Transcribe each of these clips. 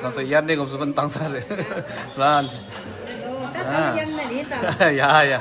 Kasi yan din kung saan tangsar Ran. Ya ya.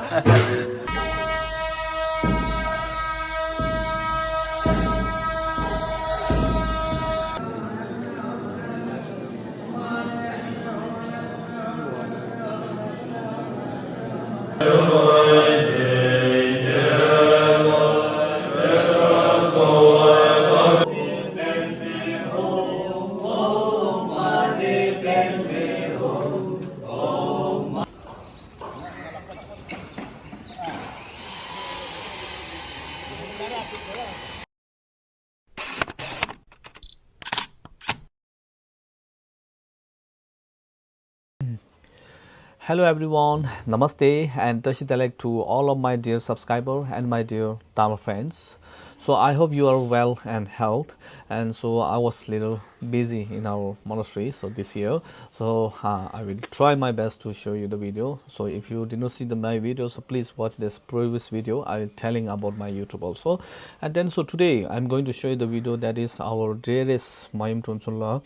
Hello everyone, namaste and Tashidalek to all of my dear subscribers and my dear Tamil friends. So I hope you are well and health, and so I was little busy in our monastery so this year, so I will try my best to show you the video. So if you did not see my video, so please watch this previous video. I will telling about my YouTube also. And then so today I'm going to show you the video that is our dearest Mayum Tonsulla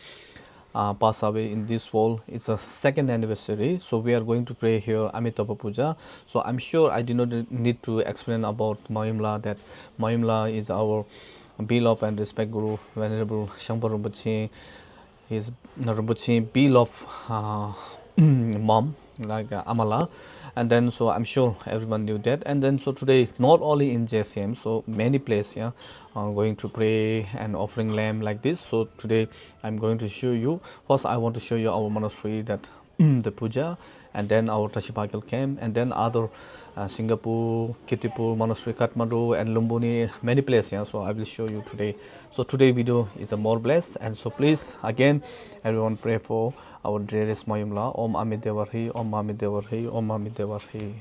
pass away in this world. It's a second anniversary, so we are going to pray here Amitabha Puja. So I'm sure I do not need to explain about Mayumla, that Mayumla is our beloved and respect Guru Venerable Shankar Rinpoche, his Rinpoche beloved mom like Amala. And then so I'm sure everyone knew that. And then so today not only in JCM, so many places going to pray and offering lamb like this. So today I'm going to show you, first I want to show you our monastery, that the puja, and then our Tashipakal camp, and then other Singapore, Kirtipur monastery, Kathmandu and Lumbini, many places. So I will show you today. So today video is a more blessed, and so please again everyone pray for our dearest Mayumla. Om Amit Devarhi, Om Amit Devarhi, Om Amit Devarhi.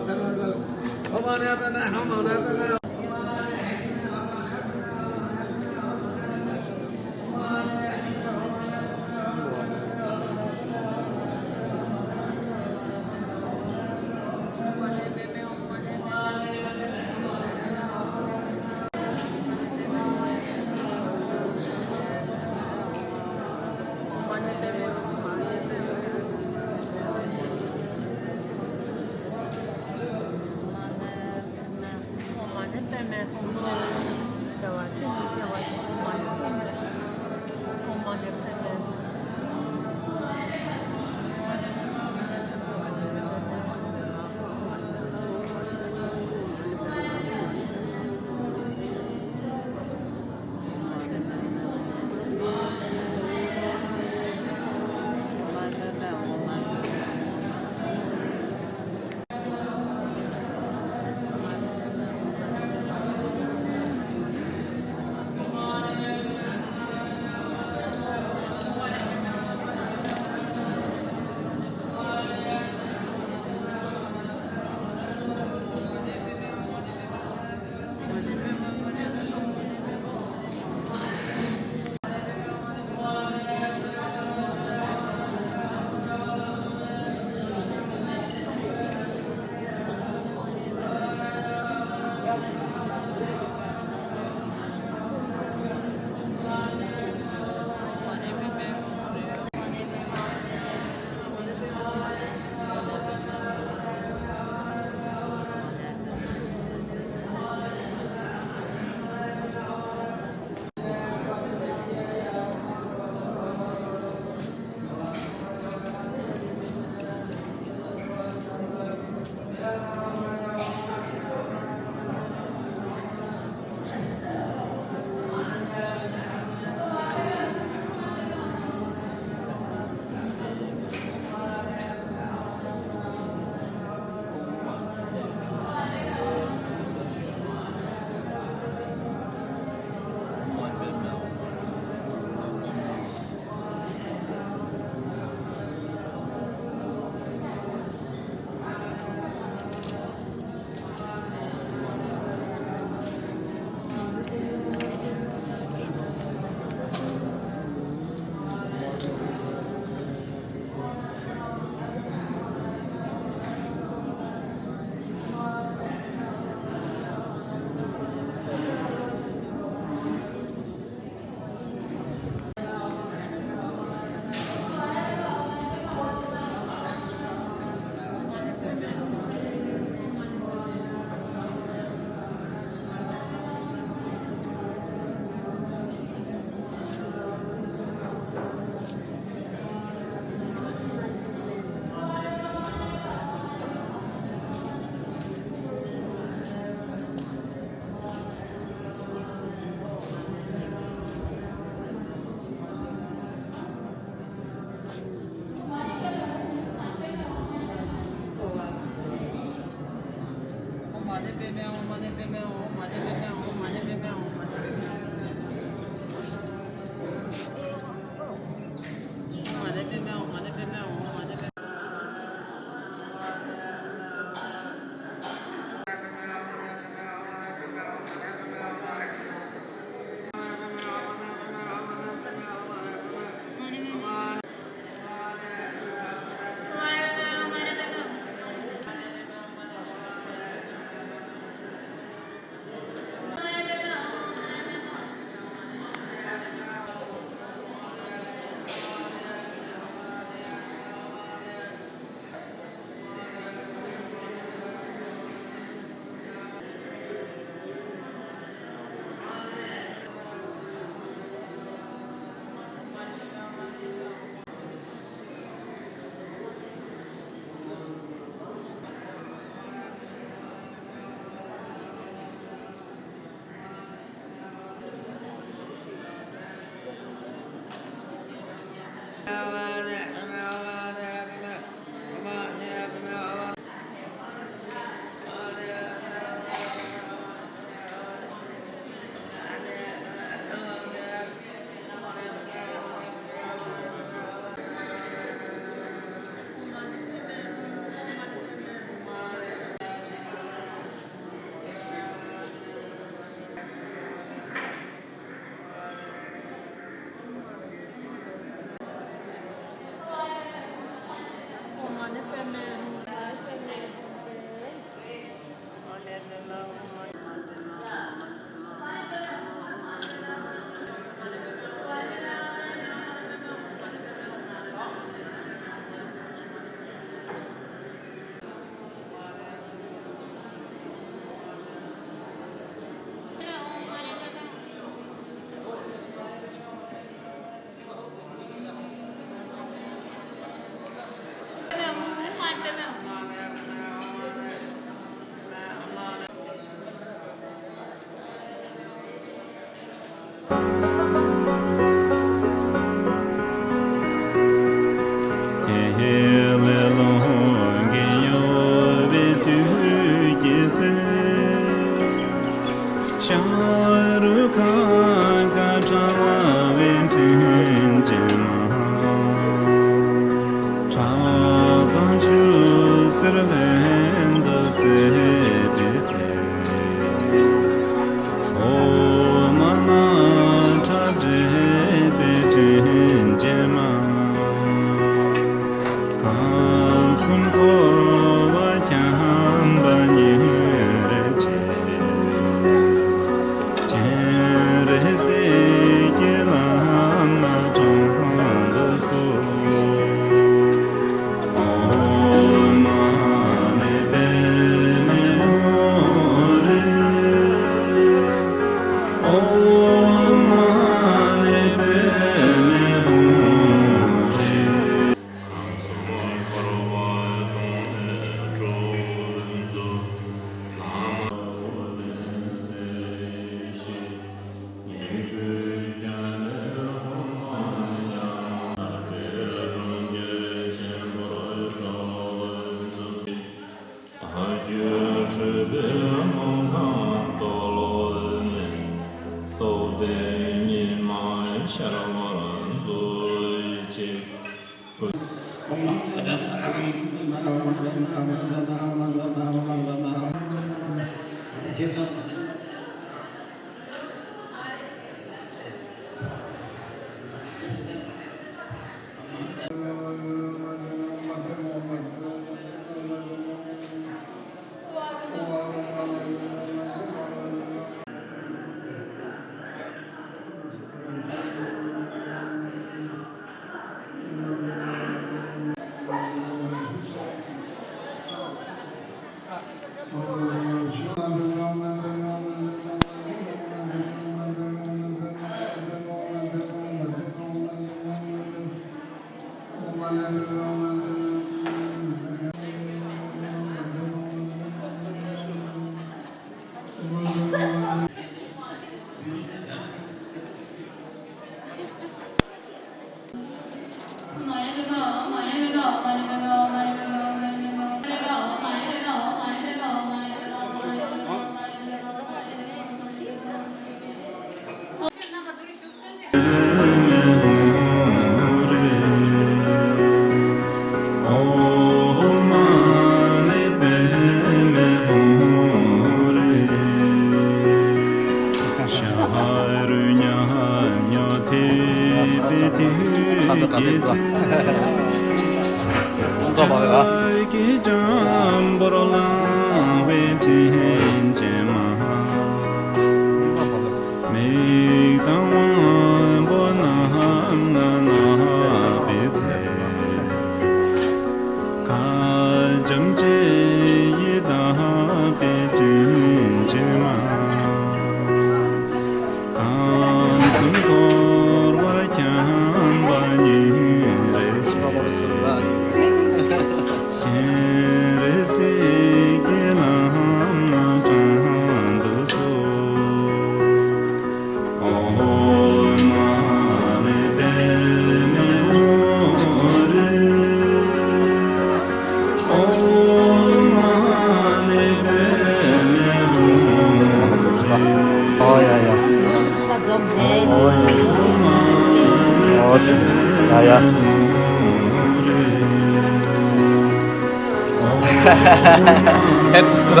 Hep bu sıra.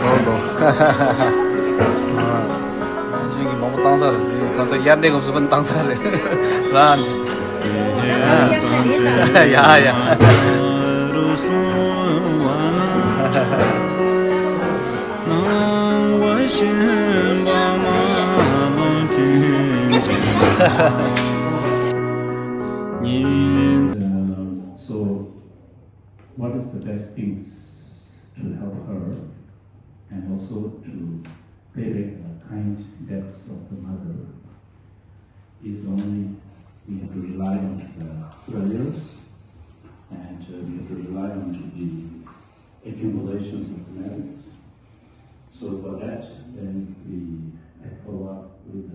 Oldu. Çünkü 너무 땅살해. 가서 이한대가 없으면 땅살해. 란. 야야. So, what is the best things to help her and also to pay back the kind debts of the mother is only we have to rely on the prayers and we have to rely on the accumulations of merits. So for that, then we follow up with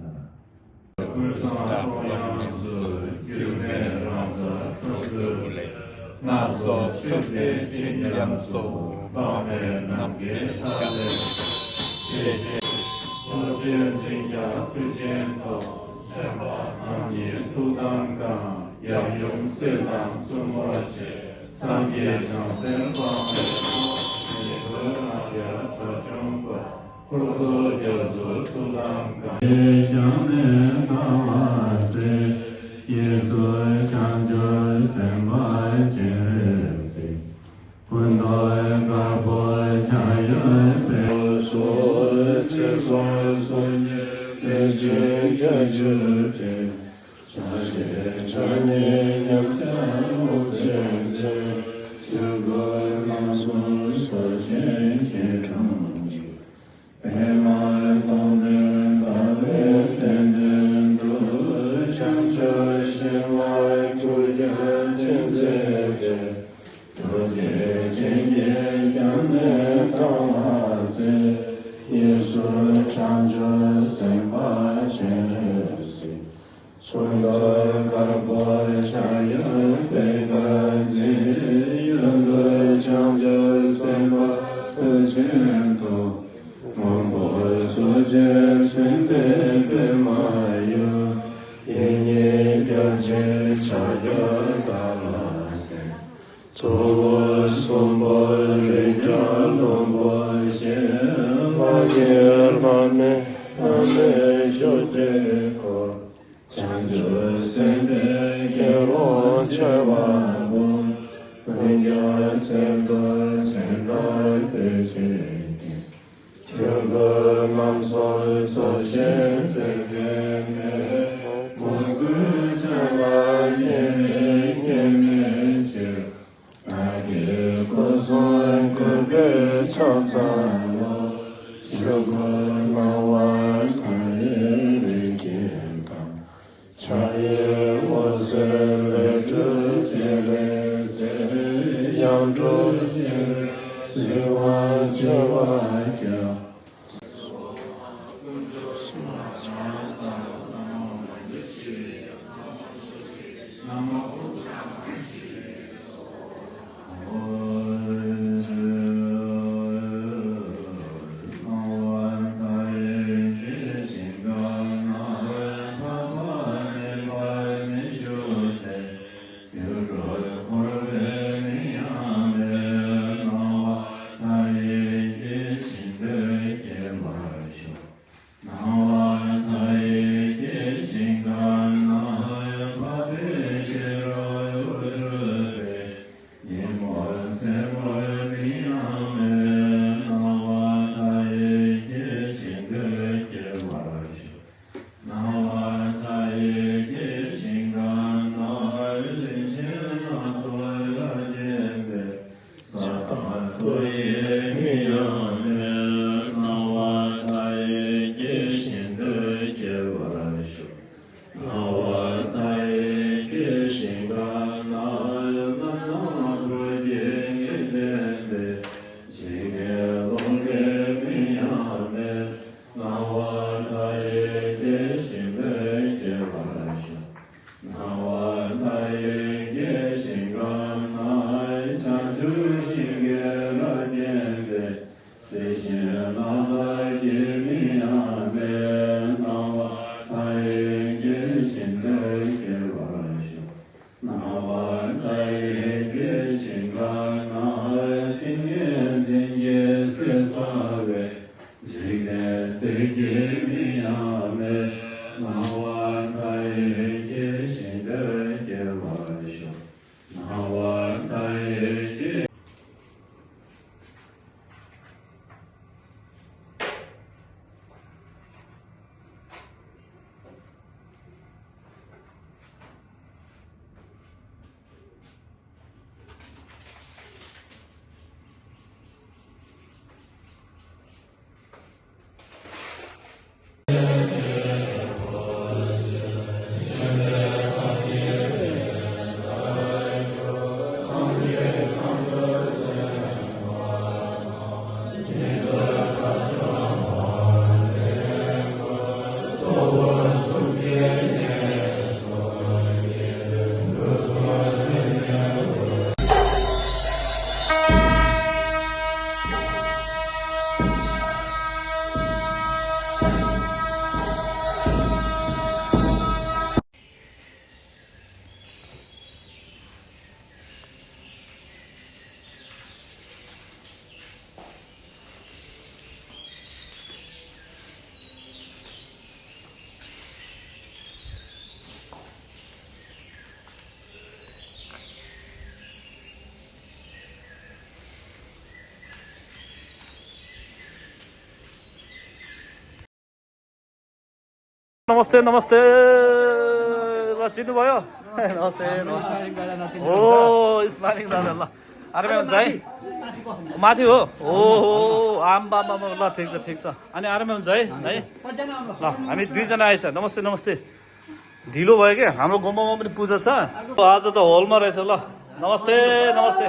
나서 축대 진양소 마음에 남게 하래 오진 진야 투젠도 세바 아니 투당가 杨勇随当中我切，三界上升光美国，你和那呀特中国，不做就做土当干。将能当瓦塞，耶稣将就神马今日塞，混到个波恰有被所知所所也知觉知觉，下些成年两家无生生，这个朗诵所见见成就。白马当人大人等等都将这心外主人亲自觉，都觉见也将能当瓦塞，耶稣将这神把今日塞，从到个波下有被个自有个将这神把的前头。蒙波所见身边的马友，因你了解查有大拉塞，做我松波瑞加龙波些马耶拉美就这个，将就身边给我切瓦布，本要这个前来的前。这个朗诵所显示的某个将来年修，那个可算可别常常我，这个老外看也健康，茶叶我是来这些人扬州去，希望这外家。Now नमस्ते नमस्ते ल चिन्नुभयो नमस्ते ओ smiling दादा ल आरामै हुन्छ है माथि हो ओ आम्बामा ल ठिक छ अनि आरामै हुन्छ है ल हामी दुईजना आएछ नमस्ते नमस्ते ढिलो भयो क्या हाम्रो गुम्बामा पनि पूजा छ आज त हलमा रहेछ ल नमस्ते नमस्ते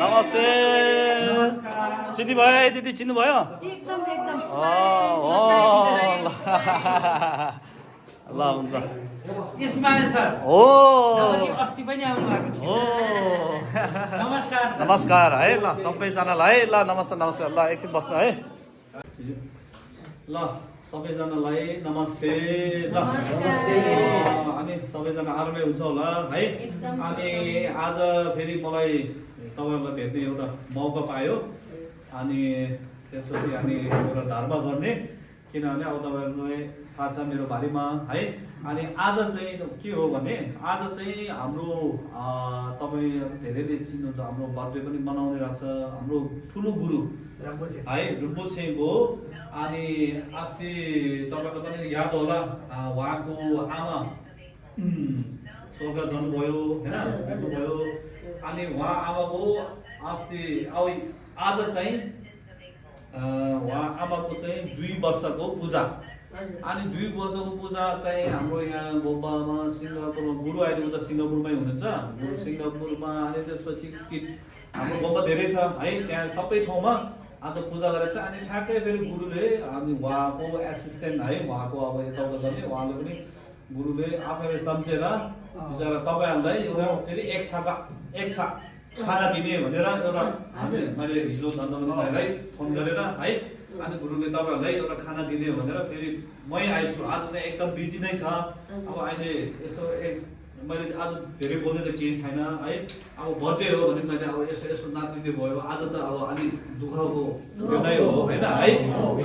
नमस्ते चिन्नु भयो है दिदी चिन्नु भयो ल हुन्छ इस्माइल सर हो अस्ति पनि आउनु भएको थियो नमस्कार नमस्कार है ल सबैजनालाई है ल नमस्ते नमस्कार ल एकछिन बस्नु है ल सबैजनालाई नमस्ते ल अनि सबैजना आरामै हुन्छ होला है अनि आज फेरि मलाई तपाईँहरूलाई भेट्ने एउटा मौका पायो अनि त्यसपछि हामी एउटा धर्म गर्ने किनभने अब तपाईँहरूलाई थाहा छ मेरो बारेमा है अनि आज चाहिँ के हो भने आज चाहिँ हाम्रो तपाईँ धेरैले चिन्नुहुन्छ हाम्रो बर्थडे पनि मनाउने रहेछ हाम्रो ठुलो गुरु है रुम्बुछेको अनि अस्ति तपाईँलाई पनि याद होला उहाँको आमा स्वर्ग जानुभयो होइन मृत्युभयो अनि उहाँ आमाको अस्ति अब आज चाहिँ उहाँ आमाको चाहिँ 2 वर्षको पूजा अनि 2 वर्षको पूजा चाहिँ हाम्रो यहाँ गोम्बामा सिङ्गापुरमा गुरु अहिले उता सिङ्गापुरमै हुनुहुन्छ गुरु सिङ्गापुरमा अनि त्यसपछि हाम्रो गोम्बा धेरै छ है त्यहाँ सबै ठाउँमा आज पूजा गरेछ अनि ठ्याक्कै फेरि गुरुले अनि उहाँको एसिस्टेन्ट है उहाँको अब यताउता गर्ने उहाँले पनि गुरुले आफैले सम्झेर बिचरा तपाईँहरूलाई एउटा फेरि एक छा खाना दिने भनेर एउटा मैले हिजो नन्दन भाइलाई फोन गरेर है अनि गुरुले तपाईँहरूलाई एउटा खाना दिने भनेर फेरि मै आइछु आज चाहिँ एकदम बिजी नै छ अब अहिले यसो मैले आज धेरै बोल्ने त केही छैन है अब बर्थडे हो भने मैले अब यसो नातिते भयो आज त अब अलिक दुःखको नै हो होइन है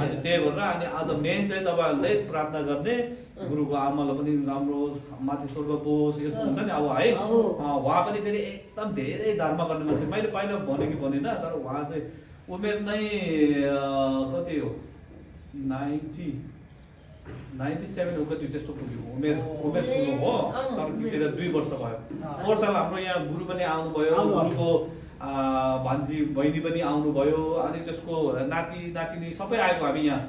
अनि त्यही भएर अनि आज मेन चाहिँ तपाईँहरूले प्रार्थना गर्ने गुरुको आमालाई पनि राम्रो माथि स्वर्ग पोस् यस्तो हुन्छ नि अब है उहाँ पनि फेरि एकदम धेरै धर्म गर्ने मान्छे मैले पहिला भनेको भनेन तर उहाँ चाहिँ उमेर नै कति हो 97 हो कति त्यस्तो पुग्यो उमेर ठुलो हो तर बितेर 2 वर्ष भयो पोहोर साल हाम्रो यहाँ गुरु पनि आउनुभयो गुरुको भान्जी बहिनी पनि आउनुभयो अनि त्यसको नातिनी सबै आएको हामी यहाँ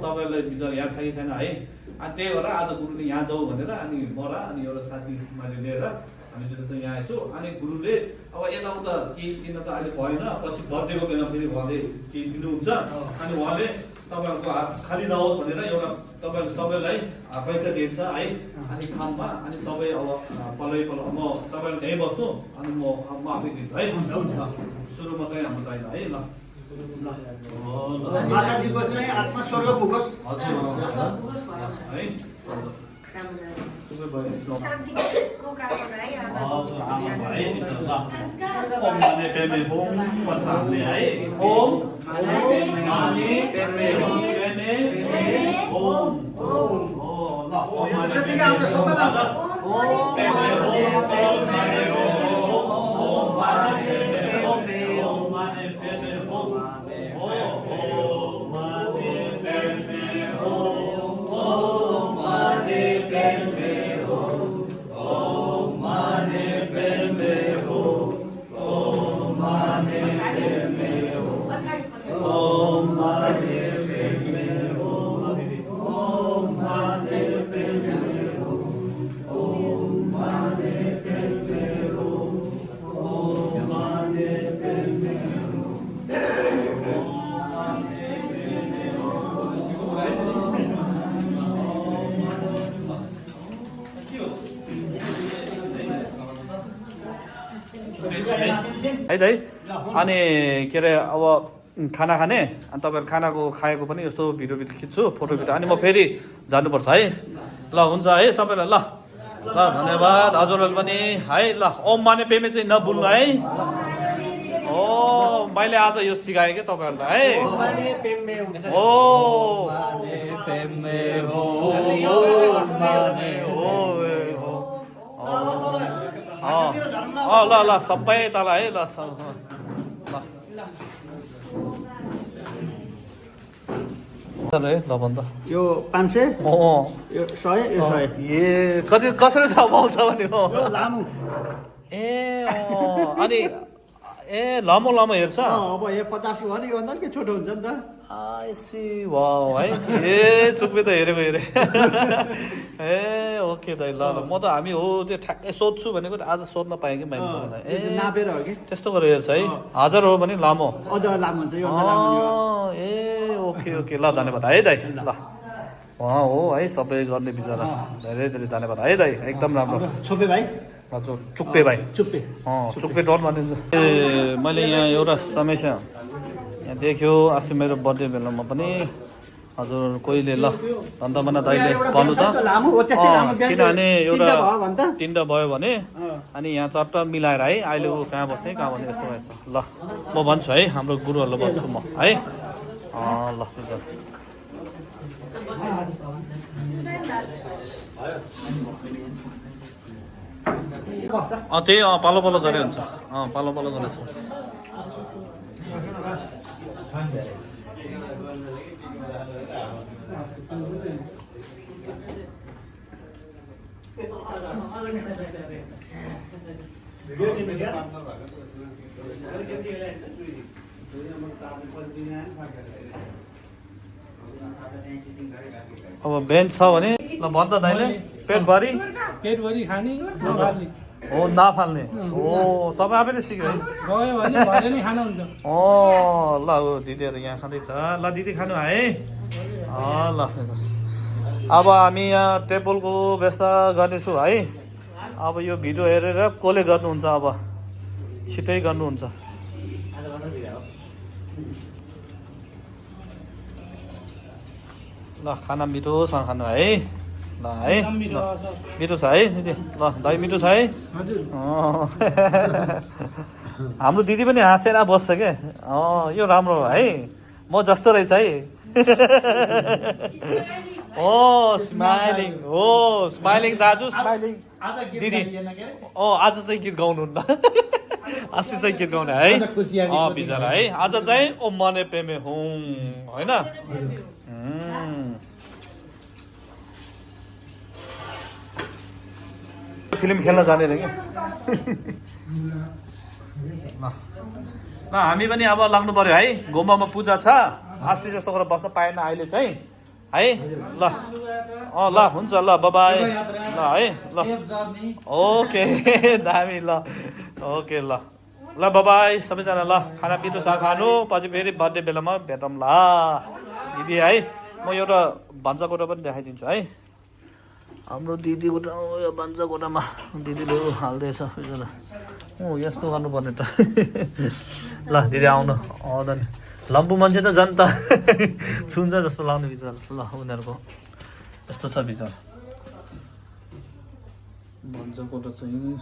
तपाईँहरूलाई बिचरा याद छ कि छैन है अनि त्यही भएर आज गुरुले यहाँ जाऊ भनेर अनि म र अनि एउटा साथी मैले लिएर हामी चाहिँ यहाँ आएछु अनि गुरुले अब यताउता केही दिन त अहिले भएन पछि बर्थडेको बेला फेरि उहाँले केही दिनुहुन्छ अनि उहाँले तपाईँहरूको हात खाली नहोस् भनेर एउटा तपाईँहरू सबैलाई पैसा दिन्छ है अनि खाममा अनि सबै अब पल्लै म तपाईँहरू त्यहीँ बस्नु अनि म आफै दिन्छु है सुरुमा चाहिँ हाम्रो दाइला है ल माताजीको चाहिँ आत्मा स्वर्ग पुगोस् हजुर है सुबै भयो शान्तिको कामना है हजुर आमा भाइ ल ओम माने पेमे होम भन्छ हामीले है ओम माने पेमे होम ओम ओ ल ओम माने पेमे होम पेमे होम माने ओम माने पेमे होम माने पेमे होम ओ माने पेमे होम माने पेमे है दाइ अनि के अरे अब खाना खाने अनि तपाईँहरू खानाको खाएको पनि यस्तो भिडियो खिच्छु फोटो भिडियो अनि म फेरि जानुपर्छ है ल हुन्छ है सबैलाई ल ल धन्यवाद हजुरहरूले पनि है ल ओम माने पेमे चाहिँ नभुल्नु है ओ मैले आज यो सिकाएँ क्या तपाईँहरूलाई है ओ ल ल सबै तल है ल ल अरे ल भन्दा यो 500 यो 100 यो 100 ए कति कसरी थाहा पाउँछ भने हो यो लामो ए अनि ए लामो लामो हेर्छ अब यो 50 हो भने यो भन्दा के छोटो हुन्छ नि त आइसी वाउ है ए चुक्पे त हेरेको हेरे ए ओके दाइ ल ल म त हामी हो त्यो ठ्याक्कै सोध्छु भनेको आज सोध्न पाएँ कि मैले तपाईँलाई ए नापेर हो कि त्यस्तो गरेर हेर्छ है 1000 हो भने लामो अझ लामो हुन्छ यो भन्दा लामो यो ए ओके ओके ल धन्यवाद है दाइ ल उहाँ हो है सबै गर्ने बिचरा धेरै धेरै धन्यवाद है दाइ एकदम राम्रो छोपे भाइ हजुर चुक्पे भाइ चुप्पे चुक्पे डर भनिन्छ ए मैले यहाँ एउटा समस्या यहाँ देख्यो अस्ति मेरो बर्थडे बेलामा पनि हजुर कोहीले ल धन्दामना दाइले भन्नु त लामो हो त्यस्तै लामो किनभने एउटा भयो भने त तिनवटा भयो भने अनि यहाँ चारवटा मिलाएर है अहिले ऊ कहाँ बस्ने कहाँ बस्ने यस्तो भएछ ल म भन्छु है हाम्रो गुरुहरूलाई भन्छु म है ल त्यही पालो पालो गरे हुन्छ पालो पालो गरेर अब बेन्च छ भने ल भन्छ दाइले पेटभरि खाने हो नफाल्ने हो तपाईँ आफैले सिक्यो है गयो भने भरे नि खानु हुन्छ ल हो दिदीहरू यहाँ खाँदैछ ल दिदी खानु है ल अब हामी यहाँ टेबलको व्यवस्था गर्नेछु है अब यो भिडियो हेरेर कसले गर्नुहुन्छ अब छिटै गर्नुहुन्छ ल खाना मिठोसँग खानु है ल है मिठो छ है दिदी ल दही मिठो छ है हाम्रो दिदी पनि हाँसेर बस्छ क्या यो राम्रो हो है म जस्तो रहेछ है स्माइलिङ दाजु स्माइलिङ दिदी आज चाहिँ गीत गाउनुहुन्न अस्ति चाहिँ गीत गाउने है बिचरा है आज चाहिँ ओ मने पेमे हुँ होइन फिल्म खेल्न जाने रे क्या ल हामी पनि अब लाग्नु पर्यो है गुम्बामा पूजा छ अस्ति जस्तो गरेर बस्न पाएन अहिले चाहिँ है ल ल हुन्छ ल बाबाई ल है ल ओके दामी ल ओके ल ल बाबाई सबैजना ल खाना पिठो साग खानु पछि फेरि बर्थडे बेलामा भेटौँ ल दिदी है म एउटा भान्सा कोठा पनि देखाइदिन्छु है हाम्रो दिदी कोठा यो भान्सा कोठामा दिदीले हाल्दैछ यस्तो गर्नुपर्ने त ल दिदी आउनु आउँदैन लम्बु मान्छे त झन् त छुन्छ जस्तो लाग्ने विचार ल उनीहरूको यस्तो छ विचार भान्सा कोठा चाहिँ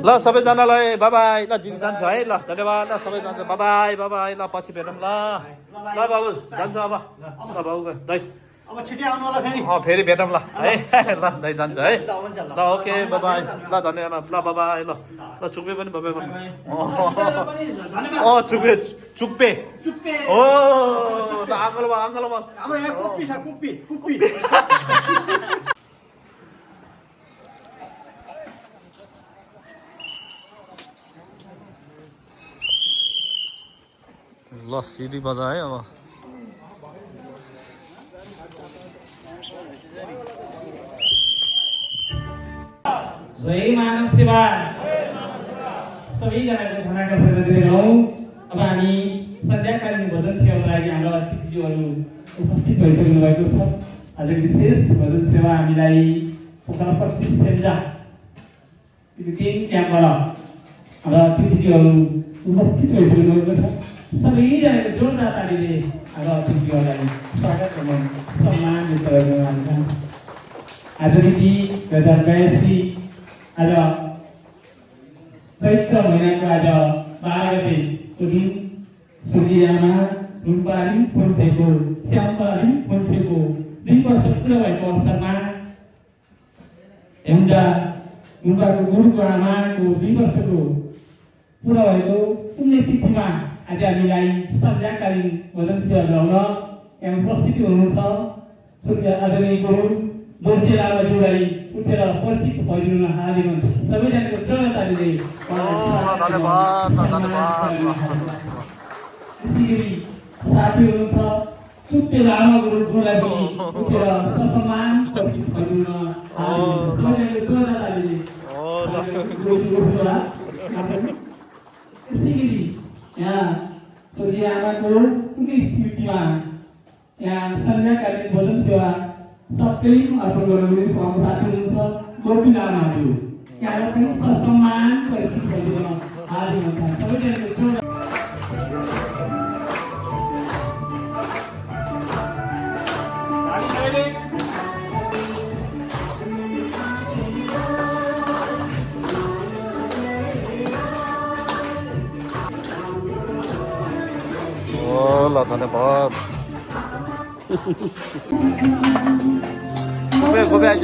ल सबैजनालाई बाबाई ल दिदी जान्छ है ल धन्यवाद ल सबै जान्छ बाबाई बाबाई ल पछि भेटौँ ल ल बाबु जान्छ अब ल बाबु दाइ अब छिटै आउनु होला फेरि फेरि भेटौँ ल है ल दाइ जान्छ है ल ओके बाबाई ल धन्यवाद ल बाबाई ल ल चुक्पे पनि बाबाई पनि चुक्पे चुक्पे चुप्पे ओ ल आङ्गलमा आङ्गलमा हाम्रो यहाँ कुप्पी छ कुप्पी कुप्पी ल सिडी बजा है अब जय मानव सेवा सबैजनाको खानाका प्रति गरौँ अब हामी सन्ध्याकालीन भोजन सेवाको लागि हाम्रो अतिथिज्यूहरू उपस्थित भइसक्नु भएको छ आज विशेष भोजन सेवा हामीलाई पोखरा 25 सेन्जा टिम क्याम्पबाट हाम्रा अतिथिज्यूहरू उपस्थित भइसक्नु भएको छ सबैजनाको जोरदार तालीले हाम्रा अतिथिज्यूहरूलाई स्वागत गर्न सम्मान व्यक्त गर्न चाहन्छु आज मिति 2082 आज चैत्र महिनाको आज 12 गतेको दिन स्वर्गीय आमा नुनबारी फोन्सेको श्यामबारी फोन्सेको 2 वर्ष पुरा भएको अवसरमा हेम्जा नुनबारको गुरुको आमाको 2 वर्षको पुरा भएको पुण्यतिथिमा आज हामीलाई सन्ध्याकालीन भजन सेवा गराउन यहाँ उपस्थित हुनुहुन्छ। स्वर्गीय आदरणीय गुरु दोर्जे लामाज्यूलाई उठेर परिचित भइदिनु हार्दिक सबैजनाको जोरदारले त्यसैगरी साथी हुनुहुन्छ चुप्पे लामा गुरुलाई पनि उठेर ससम्मान परिचित भइदिनु हार्दिक सबैजनाको जोरदारले त्यसैगरी यहाँ स्वर्गीय आमाको कुनै स्मृतिमा यहाँ सन्ध्याकालीन भजन सेवा सबै अर्पण गर्नुहुने साथी हुनुहुन्छ गोपी लामाहरू यहाँलाई पनि ससम्मान परिचित भइदिन हार्दिक हुन्छ सबैजनाको ल धन्यवाद गोबे आइज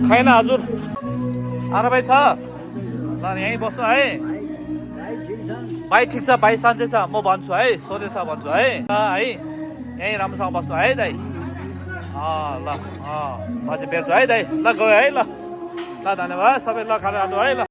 खाएन हजुर आरो भाइ छ ल यहीँ बस्नु है भाइ ठिक छ भाइ सन्चै छ म भन्छु है सोधेछ भन्छु है यहीँ राम्रोसँग बस्नु है दाइ ल म चाहिँ बेच्छु है दाइ ल गयो है ल धन्यवाद सबै ल खाना आउनु है ल